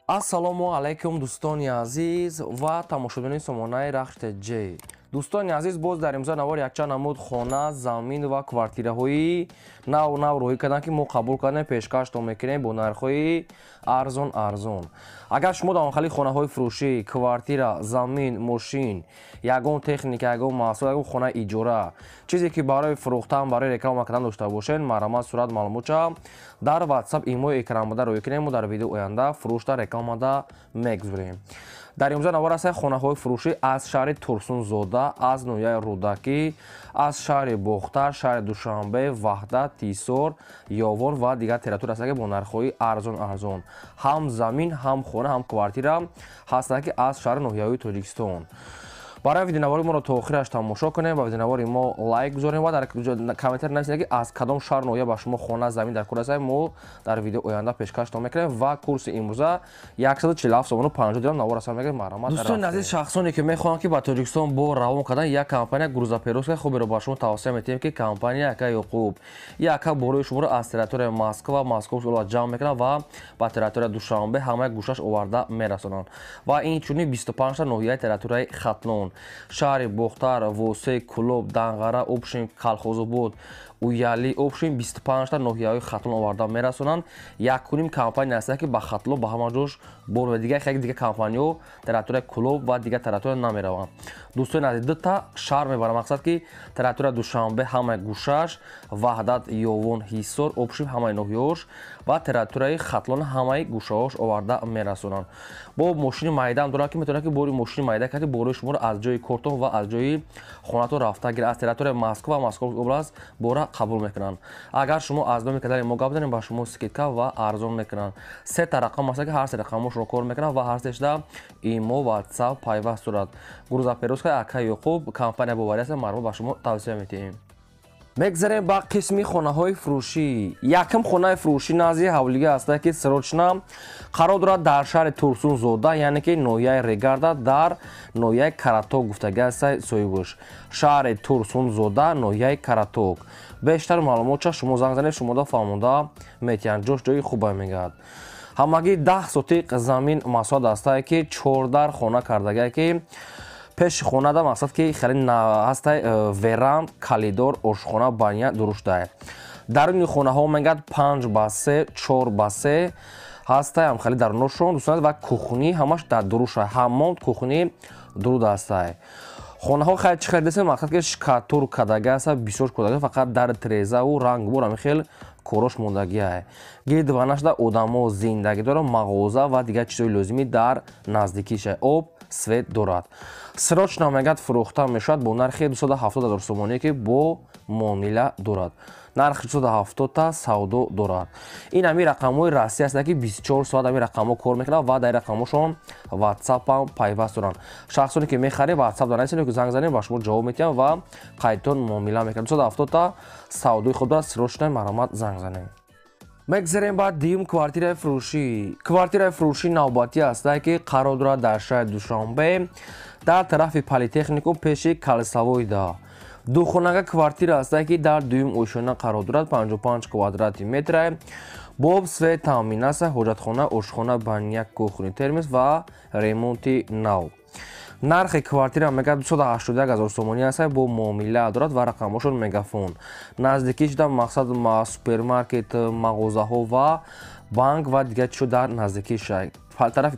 Ассалому алайкум, дӯстони азиз ва тамошобинони сомонаи Рахш ТЖ. Дӯстони азиз, боз дар имзо навор якчанд намуд хона, замин ва квартираҳои нав нав роҳӣ карданд, ки мо қабул кардем, пешкаштон мекунем бо нархҳои арзон арзон. Агар шумо дар онхали хонаҳои фурӯшӣ, квартира, замин, мошин, ягон техника, ягон маҳсул, ягон хонаи иҷора, чизе ки барои фурӯхтан, барои реклама кардан дошта бошед, марҳамат, сурат, маълумотча дар WhatsApp, имои экранбуда роҳӣ кунем. Мо дар видео оянда фурӯшта, рекламада мегузорем. Дар имзо навор аст хонаҳои фурӯшӣ аз шаҳри Турсунзода, аз ноҳияи Рӯдакӣ, аз шаҳри Бохтар, шаҳри Душанбе, Ваҳдат, Тисор, Ёвон ва дигар территория ҳастанд, ки бо нархҳои арзон арзон ҳам замин, ҳам хона, ҳам квартира ҳастанд, ки аз шаҳри ноҳияҳои Тоҷикистон. Барои видеонавори моро то охираш тамошо кунем ва видеонавори мо лайк гузорем ва дар комментар нависед, ки аз кадом шаҳр, ноҳия ба шумо хона, замин дар кор аст. Мо дар видео оянда пешкаштон мекунем ва курси имрӯза 147 сомону 50 дирам. Навор асар мекунем, марҳамат. Дӯстони азиз, шахсоне ки мехоҳанд, ки ба Тоҷикистон бо равон кардан, як компания грузоперевозка хуберо ба шумо тавсия метиҳем, ки компания ака Ёқуб. Яка борои шуморо аз территорияи Москва, Московский область ҷамъ мекунад ва ба территорияи Душанбе ҳамаи гӯшаш оварда мерасонанд. Ва инчунин 25 ноҳияи территорияи Хатлон, шаҳри Бохтар, Восе, Кулоб, Данғара, общем, Калхозобод, Уяли, общем, 25та ноҳияҳои Хатлон оварда мерасонанд. Якуним компания ҳастанд, ки ба Хатлон ба ҳама ҷош бор ва дигар хеле дигар компаниҳо территорияи Кулоб ва дигар территория намераванд. Дӯстони азиз, дута шаҳр мебарам, мақсад ки территорияи Душанбе ҳамаи гӯшаш, Ваҳдат, Ёвон, Ҳисор, общем, ҳамаи ноҳияҳош ва территорияи Хатлон ҳамаи гӯшаҳош оварда мерасонанд. Бо мошини майдаам дорам, ки метавонад, ки бори мошини майда карди, борои шуморо аз ҷои кортон ва аз ҷои хонатон рафта гирад. Аз территорияи Москва ва Московский область бора қабул мекунанд. Агар шумо аз номи канали мо гап занед, ба шумо скидка ва арзон мекунанд. Сета рақам аст, ки ҳар се рақамошро кор мекунанд ва ҳар сешда имо, WhatsApp пайваст дорад. Грузоперевозка ака Ёқуб компания боварӣ аст, марҳамат, ба шумо тавсия метиҳем. Мегзарем ба қисми хонаҳои фурӯшӣ. Якум хонаи фурӯшӣ назди ҳавлига ҳаста, ки срочно қарор дорад дар шаҳри Турсунзода, яъне ки ноҳияи Регарда, дар ноҳияи Караток гуфтагӣ ҳаста соҳибаш. Шаҳри Турсунзода, ноҳияи Караток. Бештар маълумотча шумо занг занед, шумода фаҳмонда метиҳанд. Ҷош ҷои хубе мегӯяд. Ҳамагӣ 10 сотиқ замин масоҳат ҳастае, ки чордар хона кардагие, ки пеши хонада, мақсад ки хеле ҳастай, веранд, калидор, ошхона, баня дуруштае. Даруни хонаҳо мегӯяд 5 ба 3, 4 ба 3 ҳастай, ҳам хеле даруношон, дӯстон, ва кухни ҳамаш дар дуруша, ҳаммом, кухни дуруд ҳастай. Хонаҳо хеле чӣ хел десем, мақсад ки штукатур кардага аста, бисёр кардага, фақат дар трезаву рангбор ҳами хел корош мондагиае. Гирд ва нашда одамо зиндагӣ дорад, мағоза ва дигар чизҳои лозимӣ дар наздикиша, об, свет дорад. Срочно мегӯяд фурӯхта мешавад бо нархи 270 ҳазор сомонӣ, ки бо муомила дорад. Нархи 270-та савдо дорад. Ин ҳами рақамҳои Россия ҳастанд, ки 24 соат ҳами рақамҳо кор мекунанд ва дар рақамҳошон WhatsApp-ам пайваст доранд. Шахсоне ки мехаред, WhatsApp дар нависед, ки занг занед, ба шумо ҷавоб медиҳанд ва қайдтон муомила мекунанд. 270-та савдои худ дорад, срочно марҳамат, занг занед. Мегзарем ба дуюм квартираи фурӯшӣ. Квартираи фурӯшӣ навбатӣ ҳастае, ки қарор дорад дар шаҳри Душанбе, дар тарафи Политехникум, пеши Калсавойда. Духонага квартира ҳастае, ки дар дуюм ошёна қарор дорад, 55 квадрати метра, бо свет таъмин аст, ҳоҷатхона, ошхона, баня, кухни, термос ва ремонти нав. Нархи квартира мегӯяд 281 ҳазор сомонӣ аст, бо муомила дорад ва рақамҳошон Мегафон. Наздикӣ шуда, мақсад, супермаркет, мағозаҳо ва банк ва дигар чизҳо дар наздикии шаҳр, тарафи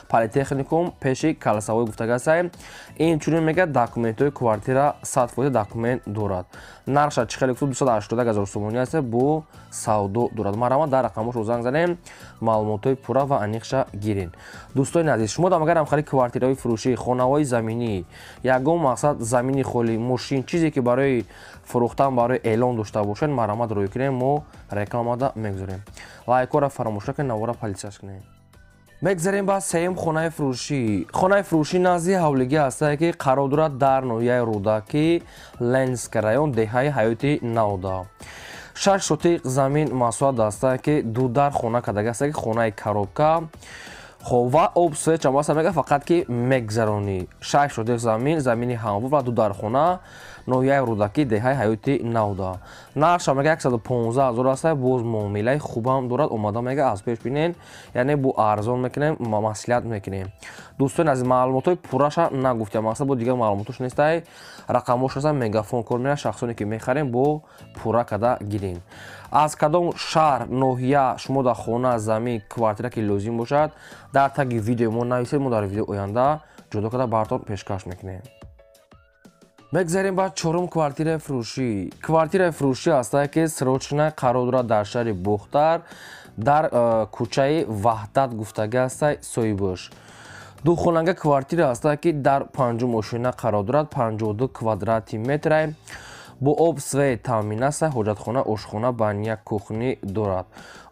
Политехникум, пеши Калсавой гуфтагасай. Инчунин мегӯяд документҳои квартира 100% документ дорад. Нархша чӣ хеле гуфту, 281 ҳазор сомонӣ аст, бо савдо дорад. Марҳамат, дар рақамҳошро занг занем, маълумотҳои пурра ва аниқша гирен. Дӯстони азиз, шумо дар магар ҳамхали квартираҳои фурӯшӣ, хонаҳои заминӣ, ягон, мақсад, замини холӣ, мошин, чизе ки барои фурӯхтан, барои эълон дошта бошед, марҳамат, рӯй кунем, мо рекламада мегузорем. Лайкҳоро фаромӯш накунед, навора поделиться кунед. Мегзарем ба сеюм хонаи фурӯшӣ. Хонаи фурӯшӣ назди ҳавлигӣ ҳастае, ки қарор дорад дар ноҳияи Рӯдакӣ, Ленинский район, деҳаи Ҳаёти Навда. 6 сотиқ замин масоҳат ҳастае, ки дудар хона кардага ҳастае, ки хонаи коробка. Хоб, ва об, свет чамбаса, мега фақат ки мегзаронӣ. 6 сотиқ замин, замини ҳамвор ва дудархона. ноҳияи Рӯдакӣ, деҳаи Ҳаёти Навда. Нархша мега 115 ҳазор аст, боз муомилаи хубам дорад. Омада мега аз пеш бинен, яъне бо арзон мекунем, маслиҳат мекунем. Дӯстони азиз, маълумотҳои пурраша нагуфтям, мақсад бо дигар маълумотош нестай, рақамҳош ҳастан, мегафон кор мерад, шахсоне ки мехарем бо пурра када гирен. Аз кадом шаҳр, ноҳия шумо дар хона, замин, квартира ки лозим бошад, дар таги видеои мо нависед, мо дар видеои оянда ҷудо карда бартон пешкаш мекунем. Мегзарем ба чорум квартираи фурӯшӣ. Квартираи фурӯшӣ ҳастае ки срочно қарор дорад дар шаҳри Бохтар, дар кӯчаи Ваҳдат гуфтагӣ ҳастай соҳибош. Духонага квартира ҳастае ки дар панҷум ошёна қарор дорад, 52 квадрати метрай, бо об свет таъмин аст, ҳоҷатхона, ошхона, баня, кухни дорад.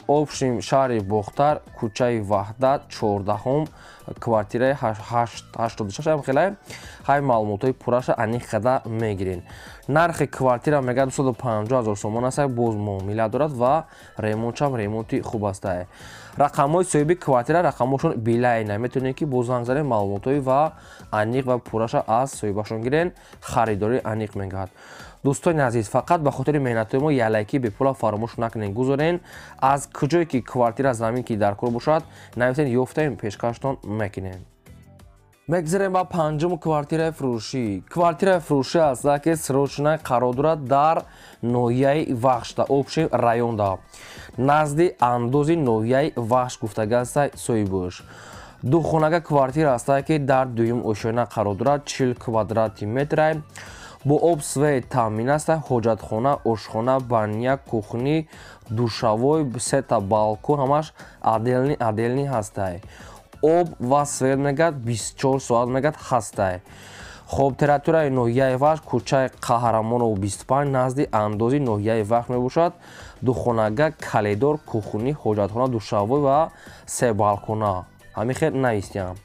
Общим шаҳри Бохтар, кӯчаи Ваҳдат, 14-ум, квартираи 86 ам хелай. Ҳай маълумотҳои пурраша аниқ када мегирен. Нархи квартира мега 250 ҳазор сомон аст, боз муомила дорад ва ремонтшам ремонти хуб аст. Рақамҳои соҳиби квартира рақамҳошон билайна, метавонед ки бо занг занед, маълумотҳои ва аниқ ва пурраша аз соҳибашон гирен, харидорӣ аниқ мегардад. Дӯстони азиз, фақат ба хотири меҳнатҳои мо ялайки бепула фаромӯш накунед, гузорен. Аз куҷое ки квартира, замин ки дар кор бошад, нависен, ёфтаем, пешкаштон мекунем. Мегзарем ба панҷум квартираи фурӯшӣ. Квартираи фурӯшӣ аст ки срочно қарор дорад дар ноҳияи Вахшда, общий районда, назди андози ноҳияи Вахш гуфтагӣ аст соҳибош. Духонага квартира аст ки дар дуюм ошёна қарор дорад, 40 квадрати метрай, бо об свет таъмин аст, ҳоҷатхона, ошхона, баня, кухни, душавой, сета балкон, ҳамаш отдельный отдельный ҳастай. Об ва свет мегад 24 соат мегад ҳастай. Хоб, территорияи ноҳияи Вахш, кӯчаи Қаҳрамонов 25, назди андози ноҳияи Вахш мебошад. Духонага, коридор, кухни, ҳоҷатхона, душавой ва се балкона. Ҳамин хел навистиям.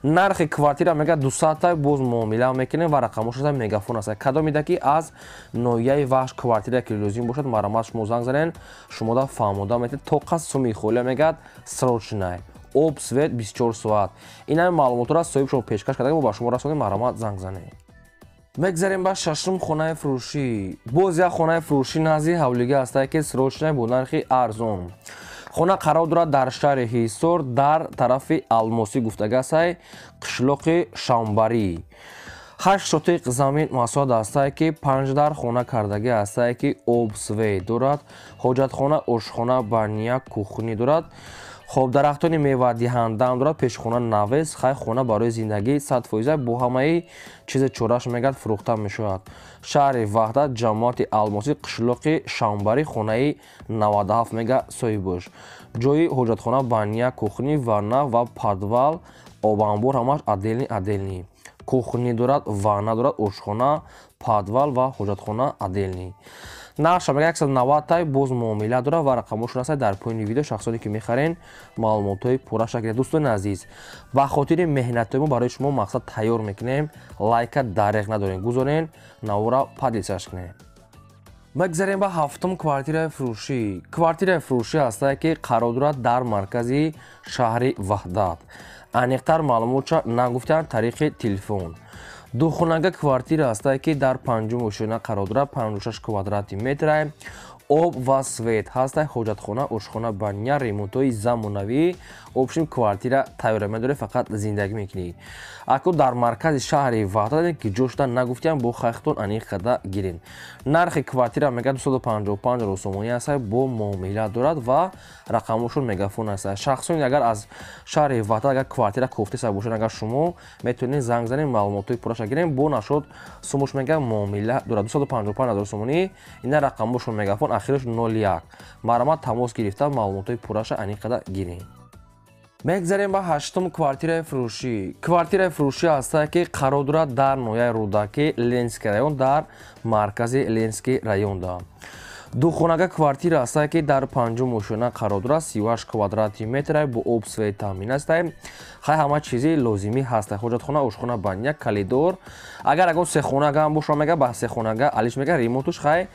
Нархи квартира мега 200, боз муомила мекунем ва рақамҳош ҳаста, мегафон аст. Кадомида ки аз ноҳияи Вахш квартира ки лозим бошад, марҳамат, шумо занг занен, шумода фаҳмода метавонед. Тоқа суми холия мегад срочно, об свет 24 соат. Ин ҳами маълумотро соҳиб шумо пешкаш карда, мо ба шумо расонем, марҳамат, занг занед. Мегзарем ба шашум хонаи фурӯшӣ. Боз як хонаи фурӯшӣ назди ҳавлига ҳастае ки срочно бо нархи арзон. Хона қарор дорад дар шаҳри Ҳисор, дар тарафи Алмосӣ гуфтагӣ ҳастай, қишлоқи Шамбарӣ. 8 сотиқ замин масоҳат ҳастае ки 5 дар хона кардагӣ ҳастае ки об свет дорад, ҳоҷатхона, ошхона, баня, кухни дорад. Хоб, дарахтони мевадиҳандаам дорад, пешхона навес, хай хона барои зиндагӣ 100% бо ҳамаи чизе чораш мегад фурӯхта мешавад. Шаҳри Ваҳдат, ҷамоати Алмосӣ, қишлоқи Шамбарӣ, хонаи 97 мега соҳибош. Ҷои ҳоҷатхона, баня, кухни, ванна ва подвал, обанбор ҳамаш отдельный отдельный. Кухни дорад, ванна дорад, ошхона, подвал ва ҳоҷатхона отдельный. Нархша мега 190 тай, боз муомила дорад ва рақамҳошон ҳастад дар поёни видео. Шахсоне ки мехарен, маълумотҳои пурраша гиред. Дӯстони азиз, ба хотири меҳнатҳои мо барои шумо мақсад тайёр мекунем, лайка дареғ надорем, гузорен, навора поделиться кунем. Мегзарем ба ҳафтум квартираи фурӯшӣ. Квартираи фурӯшӣ ҳастае ки қарор дорад дар маркази шаҳри Ваҳдат. Аниқтар маълумотша нагуфтаанд, тариқи телефон. Духонага квартира ҳастае ки дар панҷум ошёна қарор дорад, 56 квадрати метрай, об ва свет ҳастай, ҳоҷатхона, ошхона, баня, ремонтҳои замонавӣ. Общим квартира тайёра медоред, фақат зиндагӣ мекунӣ. Ако дар маркази шаҳри Ваҳдат ки ҷо шуда нагуфтиям, бо хайхтон аниқ карда гирен. Нархи квартира мега 255 ҳазор сомонӣ ҳастай, бо муомила дорад ва рақамҳошон мегафон ҳастай. Шахсоне агар аз шаҳри Ваҳдат агар квартира кофтеса бошед, агар шумо метавонед занг занед, маълумотҳои пурраша гирем. Бо нашод сумуш мега муомила дорад 255 ҳазор сомонӣ. Ина рақамҳошон мегафон, ахираш 01. Марҳамат, тамос гирифта маълумотҳои пурраша аниқ карда гирем. Мегзарем ба ҳаштум квартираи фурӯшӣ. Квартираи фурӯшӣ ҳастае ки қарор дорад дар ноҳияи Рӯдакӣ, Ленинский район, дар маркази Ленинский районда. Духонага квартира ҳастае ки дар панҷум ошёна қарор дорад, 38 квадрати метрай, бо об свет таъмин астае. Хай ҳама чизи лозимӣ ҳастае: ҳоҷатхона, ошхона, баня, коридор. Агар ягон сехонага ҳам боша, мега ба сехонага алиш мега ремонтуш хай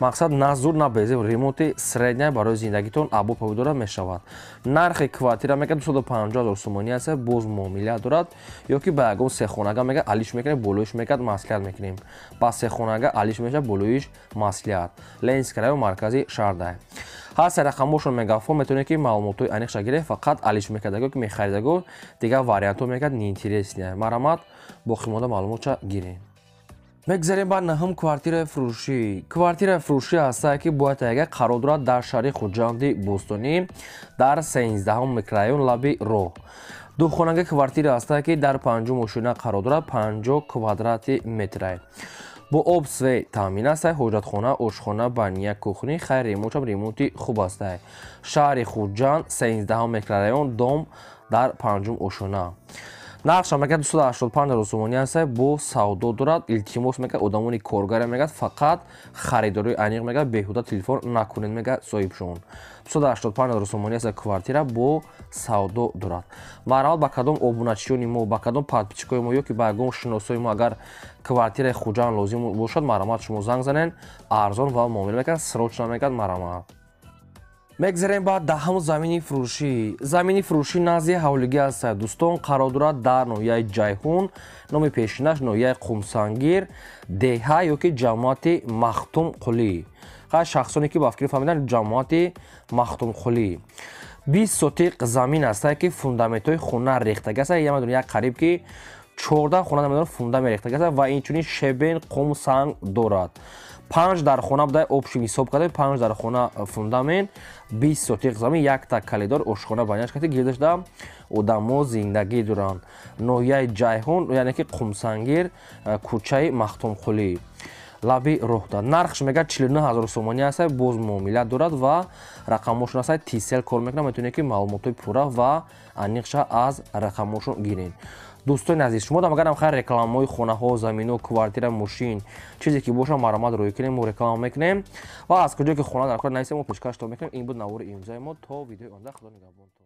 Мақсад на зур, на безеб, ремонти средняя барои зиндагитон або помидора мешавад. Нархи квартира мега 250 000 сомонӣ аст, боз муомила дорад. Ё ки ба ягон сехонага мега алиш мекунем, болоиш мекард, маслиҳат мекунем. Ба сехонага алиш мешавад, болоиш маслиҳат. Ленинский район, маркази шаҳрда. Ҳаст рақамошон мегафон, метавонед ки маълумотҳои аниқша гиред, фақат алиш мекардаго ки мехаридаго, дигар вариантҳо мекард неинтересния. Марҳамат, боқимонда маълумотша гиред. Мегзарем ба наҳум квартираи фурӯшӣ. Квартираи фурӯшӣ ҳастае ки бояд яга қарор дорад дар шаҳри Хуҷанди Бӯстонӣ, дар 13 микрорайон, лаби роҳ. Духонага квартира ҳастае ки дар 5 ошина қарор дорад, 50 квадрати метрае. Бо об свет таъмин астае, ҳоҷатхона, ошхона, баня, кухни, хайр, ремонтам ремонти хуб астае. Шаҳри Хуҷанд, 13 микрорайон, дом дар 5 ошона. Нархша мегӯяд 285 000 сомонӣ аст, бо савдо дорад. Илтимос мегӯяд, одамони коргаре мегӯяд, фақат харидории аниқ мегӯяд, беҳуда телефон накунед, мегӯяд соҳибшон. 285 000 сомонӣ аст, квартира бо савдо дорад. Марҳамат, ба кадом обуначиёни мо, ба кадом подписчикои мо ё ки ба ягон шиносои мо агар квартираи Хуҷанд лозим бошад, марҳамат, шумо занг занед, арзон ва муомила мекунад, срочно мегӯяд, марҳамат. Мегзарем ба даҳум замини фурӯшӣ. Замини фурӯшӣ назди ҳавлигӣ аст, дӯстон, қарор дорад дар ноҳияи Ҷайҳун, номи пешинаш ноҳияи Қумсангир, деҳа ё ки ҷамоати Махтумқулӣ. Хай, шахсоне ки ба фикр фаҳмидан, ҷамоати Махтумқулӣ. 20 сотиқ замин аст ки фундаментҳои хона рехтагӣ аст. Я медонам, як қариб ки 14 хона намедонам фундамент рехтагӣ аст ва инчунин шебен, қум, санг дорад. 5 дар хона буда, общим ҳисоб карда, 5 дар хона фундамент, 20 сотиқ замин, якта калидор, ошхона, баняш кати гирдашда одамо зиндагӣ доранд. Ноҳияи Ҷайҳун, яъне ки Қумсангир, кӯчаи Махтумқулӣ, лаби роҳда. Нархш мегӯяд 49 000 сомонӣ аст, боз муомила дорад ва рақамошон аст, Тисел кор мекунад, метавонед ки маълумотҳои пурра ва аниқша аз рақамошон гиред. Дӯстони азиз, шумо агарам хайр рекламаҳои хонаҳо, заминҳо, квартира, мошин, чизе ки бошад, марҳамат, рӯй кунем, мо реклама мекунем ва аз куҷое ки хона дар кор нависем, мо пешкаштон мекунем. Ин буд навори имрӯзаи мо. То видеои оянда, Худо нигаҳбонтон.